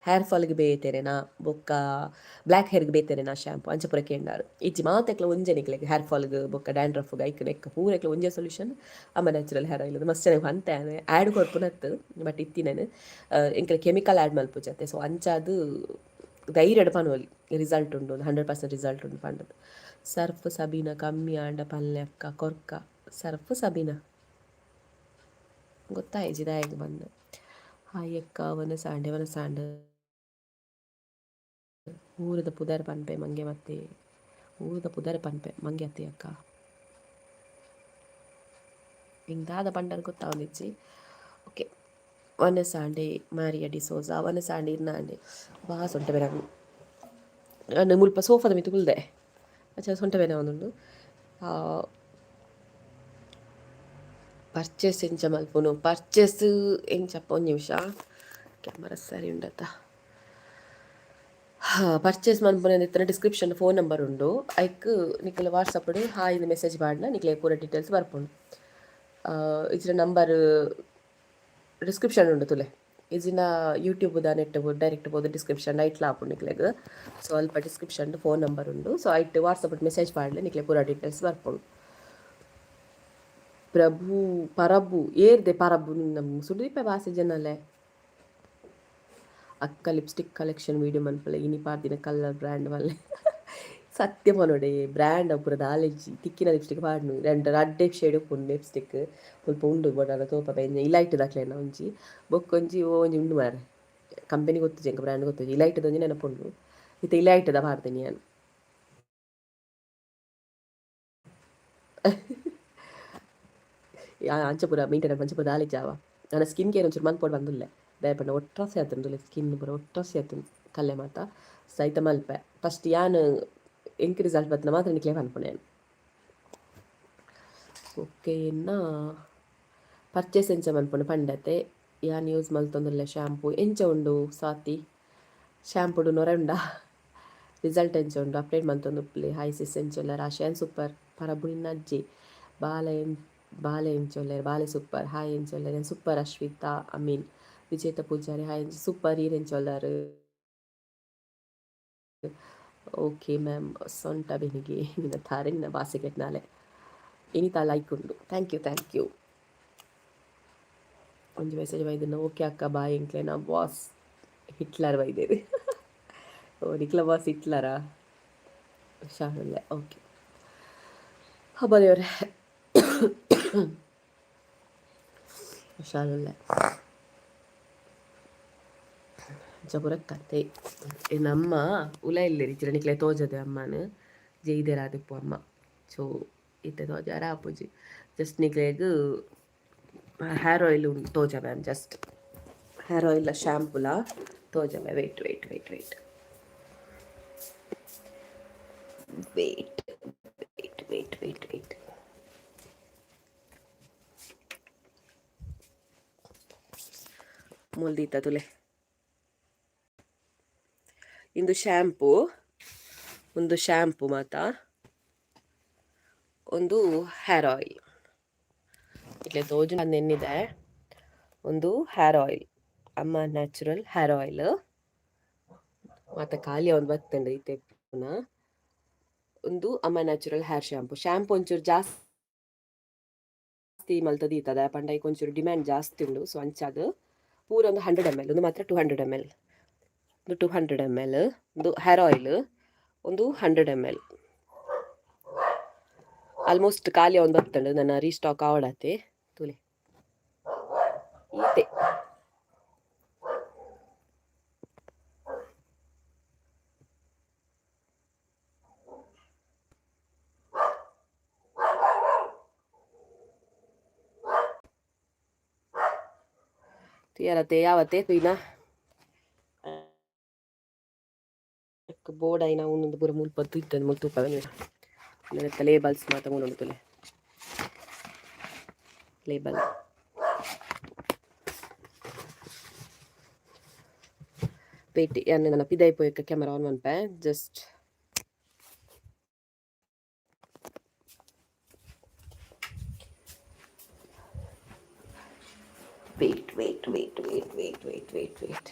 S1: ಹೇರ್ ಫಾಲ್ಗೆ ಬೇತೆರೆನಾ ಬೊಕ್ಕ ಬ್ಲ್ಯಾಕ್ ಹೇರ್ಗೆ ಬೇತೆರೆನಾ ಶಾಂಪು ಅಂಚ ಪೂರ ಕೇಂಡಾರ್. ಇಜ್ಜಿ, ಮಾತೆಕ್ಲ ಒಂಜೆ ನಿಕ್ಲೆಗ್ ಹೇರ್ ಫಾಲ್ಗ್ ಬೊಕ್ಕ ಡ್ಯಾಂಡ್ರಫ್ಗ್ ಐಕ್ ನೆಕ್ ಪೂರೆಕ್ಲ ಒಂಜೆ ಸೊಲ್ಯೂಷನ್ ಅಮ್ಮ ನ್ಯಾಚುರಲ್ ಹೇರ್ ಆಯಿಲ್. ಮಸ್ತ್ ಜನ ಪಂತೆ ಯಾನ್ ಆ್ಯಡ್ ಕೊರ್ಪುನತ್, ಬಟ್ ಇತ್ತಿನನ್ ಎಂಕಲ್ ಕೆಮಿಕಲ್ ಆ್ಯಡ್ ಮಲ್ಪುಜತೆ. ಸೊ ಅಂಚಾದ್ ಧೈರ್ಯಡ್ ಪನೊಲಿ ರಿಸಲ್ಟ್ ಉಂಡು, 100% ರಿಸಲ್ಟ್ ಉಂಡು ಪಂಡದ್. ಸರ್ಫ್ ಸಬೀನಾ ಕಮ್ಮಿ ಆಂಡ ಪಲ್ಲೆ ಅಕ್ಕ ಕೊರ್ಕ. ಸರ್ಫ್ ಸಬೀನಾ ಗೊತ್ತಾಯಿಜಿ ದಾಯೆಗ್ ಬಂದ್. ಹಾಯ್ ಅಕ್ಕ, ವನಸಾಂಡೆ ವನಸಾಂಡ್. ಊರದ ಪುದರ್ ಪನ್ಪೆ ಮಂಗೆ ಮತ್ತೆ, ಊರದ ಪುದರ್ ಪನ್ಪೆ ಮಂಗೆ ಅತ್ತೆ ಅಕ್ಕ. ಎಂಕ್ ದಾದ ಪಂಡರ್ ಗೊತ್ತಾವೊಂದಿಜ್ಜಿ. ಓಕೆ, ವನಸಾಂಡೆ ಮಾರಿಯ ಡಿಸೋಜಾ. ವನಸಾಂಡೆ ಇರ್ನಾಂಡೆ ವಾ ಸೊಂಟ ಬೇನೆ ಆಂಡ್. ಮುಲ್ಪ ಸೋಫಾದ ಮಿತ್ತ್ ಕುಲ್ದೆ, ಅಂಚ ಸೊಂಟ ಬೇನೆ ಆವೊಂದುಂಡು. ಪರ್ಚೇಸ್ ಎಂಚ ಮಲ್ಪುನು? ಪರ್ಚೇಸ್ ಎಂಚಪ್ಪ, ಒಂಜಿ ನಿಮಿಷ, ಕ್ಯಾಮರಾ ಸರಿ ಉಂಡತ್ತ? ಪರ್ಚೇಸ್ ಮನ್ಪುನ ಇತ್ತಂಡ ಡಿಸ್ಕ್ರಿಪ್ಷನ್ ಫೋನ್ ನಂಬರ್ ಉಂಡು. ಐಕ್ ನಿಕಲ್ ವಾಟ್ಸಪ್ ಹಾಯ್ ಮೆಸೇಜ್ ಪಾಡ್ಂಡ ನಿಕ್ಲೆ ಪೂರ ಡೀಟೇಲ್ಸ್ ಬರ್ಪುಂಡು. ಇಜ್ಜಿಡ ನಂಬರ್ ಡಿಸ್ಕ್ರಿಪ್ಷನ್ ಉಂಡು ತೂಲೆ. ಇಜ್ಜಿಂಡ ಯೂಟ್ಯೂಬ್ ನೆಟ್ ಡೈರೆಕ್ಟ್ ಪೋದು ಡಿಸ್ಕ್ರಿಪ್ಷನ್ ಐಟ್ಲ ಆಪುಂಡು ನಿಕ್ಲೆಗ್. ಸೊ ಅಲ್ಪ ಡಿಸ್ಕ್ರಿಪ್ಷನ್ ಫೋನ್ ನಂಬರ್ ಉಂಡು. ಸೊ ಐಟ್ ವಾಟ್ಸಪ್ ಮೆಸೇಜ್ ಪಾಡ್ಲೆ, ನಿಕ್ಲೆ ಪೂರ ಡೀಟೇಲ್ಸ್ ಬರ್ಪುಂಡು. ಪ್ರಭು ಪರಬು ಏರ್ದೆ ಪರಬು ನಮ್ಮ ಸುದೀಪ ಬಾಸೆ ಜನಲೆ. ಅಕ್ಕ ಲಿಪ್ಸ್ಟಿಕ್ ಕಲೆಕ್ಷನ್ ವೀಡಿಯೋ ಮನ್ಪುಲೆ, ಇನಿ ಪಾಡ್ದಿನ ಕಲರ್ ಬ್ರ್ಯಾಂಡ್ ಮಲ್ಲೆ. ಸತ್ಯ ಪನೊಡೆ, ಬ್ರ್ಯಾಂಡ್ ಪೂರ ದಾಲೆಜ್ಜಿ, ತಿಕ್ಕಿನ ಲಿಪ್ಸ್ಟಿಕ್ ಪಾಡ್ನು. ರಡ್ಡ್ ರಡ್ಡೆ ಶೇಡ್ ಉಪ್ಪುಂಡು ಲಿಪ್ಸ್ಟಿಕ್. ಮುಲ್ಪ ಉಂಡು ಬೋಡಾಂಡ ತೋಪ. ಇಲೈಟ್ ದಕ್ಲೆನ ಒಂಜಿ, ಬೊಕ್ಕೊಂಜಿ ಒಂಜಿ ಉಂಡು ಮಾರ್ರೆ. ಕಂಪೆನಿ ಗೊತ್ತುಜಿ ಎಂಕ್, ಬ್ರ್ಯಾಂಡ್ ಗೊತ್ತುಜಿ. ಇಲೈಟ್ ಒಂಜಿ ನೆನಪುಂಡು. ಇತ್ತೆ ಇಲೈಟ್ ದ ಪಾಡ್ದಿನಿ ಯಾನ್. ಅಂಚ ಪೂರ ಮೇಂಟೆನೆನ್ಸ್ ಅಂಚ ಪೂರ ದಾಲೆಜ್ಜಾವ. ನನ ಸ್ಕಿನ್ ಕೇರ್ ಒಂಚೂರು ಮನ್ಪೊಡು ಪಂದುಲ್ಲೆ. ದಾಯೆ ಪಂಡ ಒಟ್ರಾಸಿ ಆತುಂಡು ಸ್ಕಿನ್ ಪೂರ, ಒಟ್ರಾಸಿ ಆತುಂಡು ಕಲ್ಲೆ ಮಾತ. ಸೈತ ಮಲ್ಪೆ ಫಸ್ಟ್ ಯಾನ್, ಎಂಕ್ ರಿಸಲ್ಟ್ ಬತ್ತಿನ ಮಾತ್ರ ನಿಕ್ಲೆ ಪನ್ಪುನೆ ಯಾನ್. ಓಕೆ, ಎನ್ನ ಪರ್ಚೇಸ್ ಎಂಚ ಮನ್ಪುಂಡು ಪಂಡತೆ. ಯಾನ್ ಯೂಸ್ ಮಲ್ತೊಂದುಲ್ಲೆ ಶಾಂಪೂ ಎಂಚ ಉಂಡು ಸ್ವಾತಿ? ಶಾಂಪೂಡು ನೊರೆ ಉಂಡಾ? ರಿಸಲ್ಟ್ ಎಂಚ ಉಂಡು? ಅಪ್ಡೇಟ್ ಮಲ್ತೊಂದುಪ್ಪುಲೆ. ಹಾಯ್ ಸಿಸ್, ಎಂಚ ಉಲ್ಲರ್? ಆಶೆ ಯಾನ್ ಸೂಪರ್. ಪರಬು ನಿನ್ನ ಅಜ್ಜಿ ಬಾಲೆ ಬಾಲೆ ಎಂಚ ಉಲ್ಲೆರ್? ಬಾಲೆ ಸೂಪರ್. ಹಾಯ್, ಎಂಚ ಉಲ್ಲೆರ್? ಯಾನ್ ಸೂಪರ್. ಅಶ್ವಿತಾ ಅಮೀನ್. ವಿಜೇತ ಪೂಜಾರಿ ಹಾಯ್, ಸೂಪರ್. ಈರ್ ಎಂಚ ಉಲ್ಲರ್? Okay ma'am. ಸೊಂಟ ಬೆನಿಗೆ ನಿನ್ನ ತಾರೆ ನಿನ್ನ ಬಾಸೆಗೆಟ್ನಾಲೆ. ಇನಿತಾ ಲೈಕ್ ಉಂಡು. Thank you, thank you. ಒಂಜಿ ಮೆಸೇಜ್ ಬೈದಿನ. ಓಕೆ ಅಕ್ಕ ಬಾಯ್, ಎಂಕ್ಲೆನ ಬಾಸ್ ಹಿಟ್ಲರ್ ಬೈದೇರು. ಓ ನಿಕ್ಲ ಬಾಸ್ ಹಿಟ್ಲರಾ? ಹುಷಾರುಲ್ಲೆ. ಓಕೆ, ಹಬ್ಬ ದೇವ್ರೆ. ಹುಷಾರುಲ್ಲೆ. ಅಂಚ ಪೂರ ಕತೆ. ನಮ್ಮ ಉಲ ಇಲ್ಲೆರ್ ಇಜ್ಜಿಡ ನಿಕ್ಲೆ ತೋಜದೆ ಅಮ್ಮನ್ ಜೈದೆರಾದಿಪ್ಪು ಅಮ್ಮ. ಸೊ ಇತ್ತೆ ತೋಜಾರ ಆಪುಜಿ. ಜಸ್ಟ್ ನಿಕ್ಲೆಗ್ ಹೇರ್ ಆಯಿಲ್ ತೋಜವೆ, ಜಸ್ಟ್ ಹೇರ್ ಆಯಿಲ್ ಶಾಂಪೂಲ ತೋಜವೆ. Wait, wait, wait, wait, wait, wait, wait, wait, wait. ಮೂಲ್ ತುಲೆ. ಇಂದು ಶಾಂಪೂ, ಒಂದು ಶಾಂಪೂ ಮಾತ, ಒಂದು ಹೇರ್ ಆಯಿಲ್. ಇಟ್ಲೆ ತೋಜು ನೆನ್ನಿದೆ. ಒಂದು ಹೇರ್ ಆಯಿಲ್, ಅಮ್ಮ ನ್ಯಾಚುರಲ್ ಹೇರ್ ಆಯಿಲ್ ಮಾತ ಖಾಲಿ ಒಂದು ಬತ್ತಂಡು ಇತ್ತೆ. ಒಂದು ಅಮ್ಮ ನ್ಯಾಚುರಲ್ ಹೇರ್ ಶಾಂಪೂ. ಶಾಂಪೂ ಒಂಚೂರು ಜಾಸ್ತಿ ಮಲ್ತದೀತದ ಪಂಡ ಐಕ್ ಒಂಚೂರು ಡಿಮ್ಯಾಂಡ್ ಜಾಸ್ತಿ ಉಂಡು. ಸೊ ಅಂಚಾದ್ ಪೂರ ಒಂದು 100 ಎಮ್ ಎಲ್, ಒಂದು ಮಾತ್ರ 200 ಎಮ್ ಎಲ್. ಒಂದು 200 ಎಮ್ ಎಲ್ ಒಂದು ಹೇರ್ ಆಯಿಲ್, ಒಂದು 100 ಎಮ್ ಎಲ್. ಆಲ್ಮೋಸ್ಟ್ ಖಾಲಿ ಒಂದು ಬತ್ತಂಡು, ನನ್ನ ರೀಸ್ಟಾಕ್ ಆವಡಾತೆ. ತೂಲೆ, ಈತೆ. ತೂಯರತೆ ಯಾವತ್ತೆ ತೂಯಿನ ಬೋರ್ಡ್ ಆಯಿನ ಒಂದೊಂದು ಪೂರ ಮುಲ್ಪ ತೂಯ್ತದೆ. ಮುಲ್ಪ ತೂಪವೆ ನೆತ್ತ ಲೇಬಲ್ಸ್ ಮಾತ ಮೂಲುಂಡು, ತೂಲೆ ಲೇಬಲ್. ವೇಟ್, ಯಾನ್ ನನ್ನ ಪಿದಾಯಿ ಪೋಯಕ ಕ್ಯಾಮರಾ ಆನ್ ಮನ್ಪೆ. Just wait, wait, wait, wait, wait, wait, wait, wait.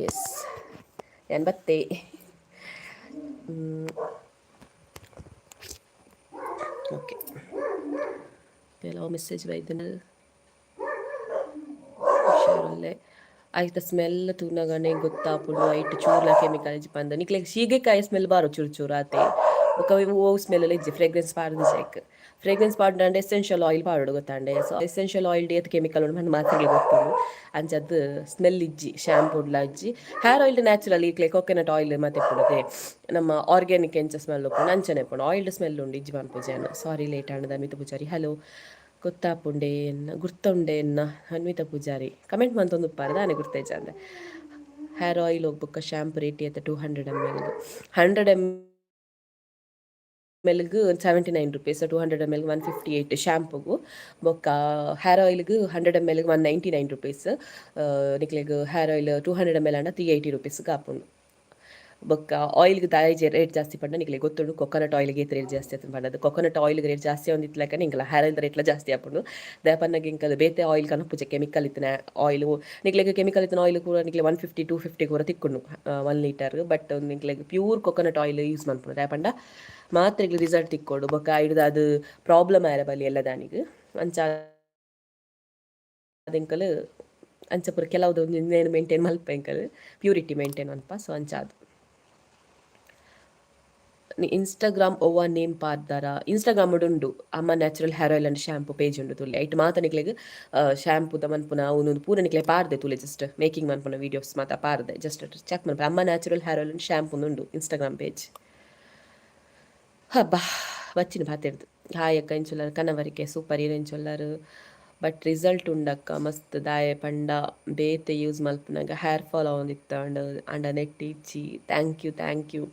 S1: Yes, ಯಾನ್ ಬತ್ತೆ. ಓಕೆ, ಕೆಲವು ಮೆಸೇಜ್ ಬೈದ್ಂಡ್. ಹುಷಾರುಲ್ಲೆ. ಐತ ಸ್ಮೆಲ್ ತೂನಗನೆ ಗೊತ್ತಾಪುಂಡು ಐಟ್ ಚೂರ್ಲ ಕೆಮಿಕಲ್ ಇಜ್ಜಿ ಪಂದ್. ನಿಕ್ಲೆಗ್ ಸೀಗೆಕಾಯಿ ಸ್ಮೆಲ್ ಬಾರು ಚೂರು ಚೂರು ಆತೆ. ಬೊಕ ಒವು ಸ್ಮೆಲ್ ಇಜ್ಜಿ. ಫ್ರೇಗ್ರೆನ್ಸ್ ಪಾಡ್ದಿಜಿ ಐಕ್. ಫ್ರೇಗ್ರೆನ್ಸ್ ಪಾಡ್ಂಡ ಎಸೆನ್ಷಿಯಲ್ ಆಯಿಲ್ ಪಾಡೊಡು, ಗೊತ್ತಾಂಡೆ? ಸೊ ಎಸೆನ್ಷಿಯಲ್ ಆಯಿಲ್ ಏತ್ ಕೆಮಿಕಲ್ ಉಂಡು ಪಂದ್ ಮಾತೆರ್ಗ್ಲ ಗೊತ್ತುಂಡು. ಅಂಚದ್ ಸ್ಮೆಲ್ ಇಜ್ಜಿ, ಶಾಂಪೂಡ್ಲ ಇಜ್ಜಿ. ಹೇರ್ ಆಯಿಲ್ ನ್ಯಾಚುರಲ್ ಇಕ್ಲೆ ಕೊಕೊನಟ್ ಆಯಿಲ್ ಮಾತ ಇಪ್ಪುಂಡು. ನಮ್ಮ ಆರ್ಗ್ಯಾನಿಕ್ ಎಂಚ ಸ್ಮೆಲ್ ಉಪ್ಪುಂಡು ಅಂಚನೆ ಉಪ್ಪುಂಡು. ಆಯಿಲ್ ಸ್ಮೆಲ್ ಉಂಡು, ಇಜ್ಜಿ ಪನ್ಪುಜಿ ಯಾನ್. ಸಾರಿ, ಲೇಟ್ ಆಂಡ್. ಅಮಿತ ಪೂಜಾರಿ ಹಲೋ. ಗೊತ್ತಾಪುಂಡೆ ಎನ್ನ ಗುರ್ತುಂಡೆ ಎನ್ನ. ಅನ್ವಿತಾ ಪೂಜಾರಿ ಕಮೆಂಟ್ ಮಂತೊಂದು ಉಪ್ಪಾರ ದಾನೆ ಗುರ್ತೈಜಾಂದೆ. ಹೇರ್ ಆಯಿಲ್ ಬೊಕ್ಕ ಶಾಂಪೂ ರೇಟ್ ಏತ? 200 ಎಮ್ ಎಲ್, 100 ಎಮ್ ಎಲ್ಗ್ ₹79, 200 ಎಮ್ ಎಲ್ 158 ಶಾಂಪೂಗು. ಬೊಕ್ಕ ಹೇರ್ ಆಯಿಲ್ಗ್ 100 ಎಮ್ ಎಲ್ಗೆ ₹199. ನಿಕ್ಲೆಗ್ ಹೇರ್ ಆಯಿಲ್ 200 ಎಮ್ ಎಲ್ ಆಂಡ 380 ರುಪೀಸ್ಗೆ ಆಪುಂಡು. ಬೊಕ್ಕ ಆಯಿಲ್ಗೆ ದಾಯೆ ರೇಟ್ ಜಾಸ್ತಿ ಪಂಡ, ನಿಕ್ಲೆಗ್ ಗೊತ್ತುಂಡು ಕೊಕೊನಟ್ ಆಯಿಲ್ಗೆ ಏತ್ ರೇಟ್ ಜಾಸ್ತಿ ಆತುಂಡು ಪಂಡದು. ಕೊಕೊನಟ್ ಆಯಿಲ್ಗೆ ರೇಟ್ ಜಾಸ್ತಿ ಆವೊಂದಿತ್ಲೆಕನೆ ಎಂಕಲ ಹೇರ್ ಆಯಿಲ್ ರೇಟ್ಲ ಜಾಸ್ತಿ ಆಪುಂಡು. ದಾಯೆ ಪನ್ನಗ ಎಂಕಲ್ ಬೇತೆ ಆಯಿಲ್ ಕನಪುಜ, ಕೆಮಿಕಲ್ ಇತ್ತಿನ ಆಯಿಲ್. ನಿಕ್ಲೆಗ್ ಕೆಮಿಕಲ್ ಇತ್ತಿನ ಆಯಿಲ್ ಪೂರ ನಿಕ್ಲೆ 150, 250 ಪೂರ ತಿಕ್ಕುಂಡು 1 ಲೀಟರ್. ಬಟ್ ನಿಕ್ಲೆಗ್ ಪ್ಯೂರ್ ಕೊಕೊನಟ್ ಆಯಿಲ್ ಯೂಸ್ ಮನ್ಪುಂಡು. ದಾಯೆ ಪಂಡ ಮಾತ್ರೆಗ್ ರಿಸಲ್ಟ್ ತಿಕ್ಕೊಡು, ಬೊಕ್ಕ ಐಡ್ದ್ ಅದು ಪ್ರಾಬ್ಲಮ್ ಆಯೆರೆ ಬಲ್ಲಿ ಎಲ್ಲ ದಾನಿಗ್. ಅಂಚ ಎಂಕಲ್ ಅಂಚ ಪೂರ ಕೆಲವ್ದು ಒಂಜಿ ಮೇಂಟೈನ್ ಮಲ್ಪ ಎಂಕಲ್ ಪ್ಯೂರಿಟಿ ಮೇಂಟೈನ್ ಮನ್ಪ. ಸೊ ಅಂಚಾದ್ ಇನ್ಸ್ಟಾಗ್ರಾಮ್ ಒವ್ವ ನೇಮ್ ಪಾಡ್ದಾರ? ಇನ್ಸ್ಟಾಗ್ರಾಮ್ ಉಂಡು, ಅಮ್ಮ natural hair oil and shampoo page ಉಂಡು ತೂಲೆ. ಐಟ್ ಮಾತ ನಿಕ್ಲೆಗ್ ಶಾಂಪೂದ ಮನ್ಪುನ ಉಂದೊಂದು ಪೂರ ನಿಕ್ಲೆ ಪಾಡ್ದೆ ತೂಲೆ. ಜಸ್ಟ್ ಮೇಕಿಂಗ್ ಮನ್ಪುನ ವೀಡಿಯೋಸ್ ಮಾತ ಪಾಡ್ದೆ. ಜಸ್ಟ್ ಚೆಕ್ ಮನ್ಪುನ. ಅಮ್ಮ natural hair oil and shampoo ಉಂಡು ಇನ್ಸ್ಟಾಗ್ರಾಮ್ ಪೇಜ್. ಹಬ್ಬಾ, ಬಚ್ಚಿನ ಪಾತೆರ್ದು. ಹಾಯ್ ಅಕ್ಕ ಎಂಚುಲ್ಲರ್? ಕನವರಿಕೆ ಸೂಪರ್. ಈರ್ ಎಂಚುಲ್ಲರ್? ಬಟ್ ರಿಸಲ್ಟ್ ಉಂಡಕ್ಕ ಮಸ್ತ್. ದಾಯೆ ಪಂಡ ಬೇತೆ ಯೂಸ್ ಮಲ್ಪುನಗ ಹೇರ್ ಫಾಲ್ ಆವೊಂದಿತ್ತಂಡ್, ಆಂಡ ನೆಟ್ ಇಜ್ಜಿ. Thank you, thank you.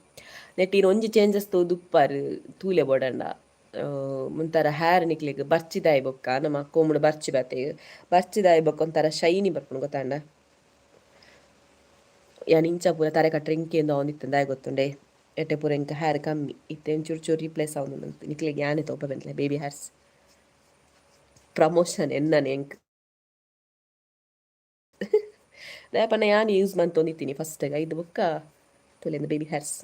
S1: ನೆಟ್ ಈರ್ ಒಂಜಿ ಚೇಂಜಸ್ ತೂದುಪ್ಪರ್. ತೂಲೆ ಬೋಡಂಡ ಒಂಥರ ಹೇರ್ ನಿಕ್ಲೆಗ್ ಬರ್ಚಿದಾಯಿ ಬೊಕ್ಕ ನಮ್ಮ ಕೋಮುಡು ಬರ್ಚಿ ಬತ್ತೆ, ಬರ್ಚಿದಾಯಿ ಬೊಕ್ಕ ಒಂಥರ ಶೈನಿ ಬರ್ಪುಂಡು, ಗೊತ್ತಾಂಡ? ಯಾನ್ ಇಂಚ ಪೂರ ತರೆ ಕಟ್ರೆ ಇಂಕೇಂದು ಆವೊಂದಿತ್ತುಂಡು, ದಾಯೆ ಗೊತ್ತುಂಡೆ? ಎಟ್ಟೆ ಪೂರ ಎಂಕ್ ಹೇರ್ ಕಮ್ಮಿ ಇತ್ತೆ, ಒಂಚೂರು ಚೂರು ರೀಪ್ಲೇಸ್ ಆವೊಂದುಂಡು. ನಿಕ್ಲೆಗ್ ಯಾನೆ ತೋಪ ಬೆಂತ್ಲೆ ಬೇಬಿ ಹೇರ್ಸ್ ಪ್ರಮೋಷನ್ ಎನ್ನನೆ ಎಂಕ್. ದಾಯೆ ಪಂಡ ಯಾನ್ ಯೂಸ್ ಮಂತೊಂದಿತ್ತೀನಿ ಫಸ್ಟ್. ಐದು ಬೊಕ್ಕ ತೂಲೆ ಬೇಬಿ ಹೇರ್ಸ್.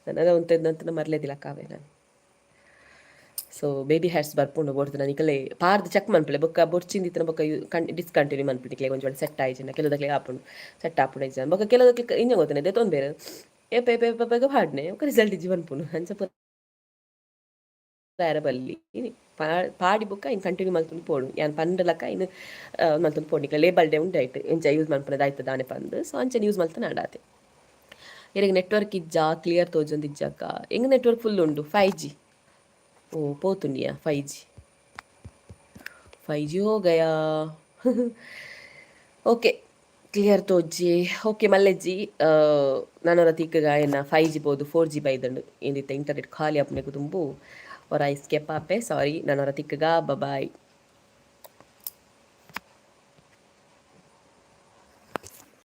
S1: ನನ್ನ ಉಂತೆದಂತ ಮರ್ಲೇದಿಲ್ಲ ಕಾವೆ ನಾನು. ಸೊ ಬೇಬಿ ಹೇರ್ಸ್ ಬರ್ಪುಂಡು ಬೋಡ್ತಿನ ನಿಕಲೆ ಪಾರ್ದ್ ಚೆಕ್ ಮನ್ಪುಲೆ. ಬೊಕ್ಕ ಬೊರ್ಚಿಂದಿತ್ತಿನ ಬೊಕ್ಕ ಕಣ್ ಡಿಸ್ಕಂಟಿನ್ಯೂ ಮನ್ಪುಲೆ. ನಿಕ್ಲೆ ಒಂಜಿ ವೇಳೆ ಸೆಟ್ ಆಯಿಜಿಂಡ, ಕೆಲವುದಕ್ಲೆಗ್ ಆಪುಂಡು, ಸೆಟ್ ಆಪುಂಡು ಇಜ್ಜ. ಬೊಕ್ಕ ಕೆಲವುದಕ್ಲೆಗ್ ಇಂಚ ಗೊತ್ತುಂಡೆ, ದೆತೊನ್ಬೆರ್ ಏಪ ಏಪ ಏಪ ಬೇಗ ಪಾಡ್ನೆ, ಬೊಕ್ಕ ರಿಸಲ್ಟ್ ಇಜ್ಜಿ ಪನ್ಪುಂಡು. ಅಂಚ ಪೂರ ಬಲ್ಲಿ. ಪಾಡಿ ಬೊಕ್ಕ ಇನ್ ಕಂಟಿನ್ಯೂ ಮಲ್ತೊಂದು ಪೋಡು. ಯಾನ್ ಪಂಡಲಕ ಇನ್ ಮಲ್ತೊಂದು ಪೋಡು. ನಿಕ್ಲೆ ಲೇಬಲ್ ಡೇ ಉಂಡು ಐಟ್, ಎಂಚ ಯೂಸ್ ಮನ್ಪುನ, ದಾಯ್ತ ದಾನೆ ಪಂದ್. ಸೊ ಅಂಚನೆ ಯೂಸ್ ಮಲ್ತನಾಡಾತೆ. ಇರೆಗ್ ನೆಟ್ವರ್ಕ್ ಇಜ್ಜಾ? ಕ್ಲಿಯರ್ ತೋಜೊಂದು ಇಜ್ಜಕ್ಕ. ಎಂಗ್ ನೆಟ್ವರ್ಕ್ ಫುಲ್ ಉಂಡು. 5G. ಓ, ಪೋತುಂಡಿಯಾ 5G? 5G ಹೋ ಗಯಾ. ಓಕೆ, ಕ್ಲಿಯರ್ ತೋಜಿ. ಓಕೆ, ಮಲ್ಲೆಜ್ಜಿ ನನೊರ ತಿಕ್ಕಗ. ಎನ್ನ 5G ಪೋದು 4G ಬೈದಂಡು. ಇಂದಿತ್ತ ಇಂಟರ್ನೆಟ್ ಖಾಲಿ ಆಪುನೆಗ್ ದುಂಬು ಒರ ಸ್ಕೆಪ್ ಆಪೆ. ಸಾರಿ, ನನೊರ ತಿಕ್ಕಗ. ಬಾಯ್.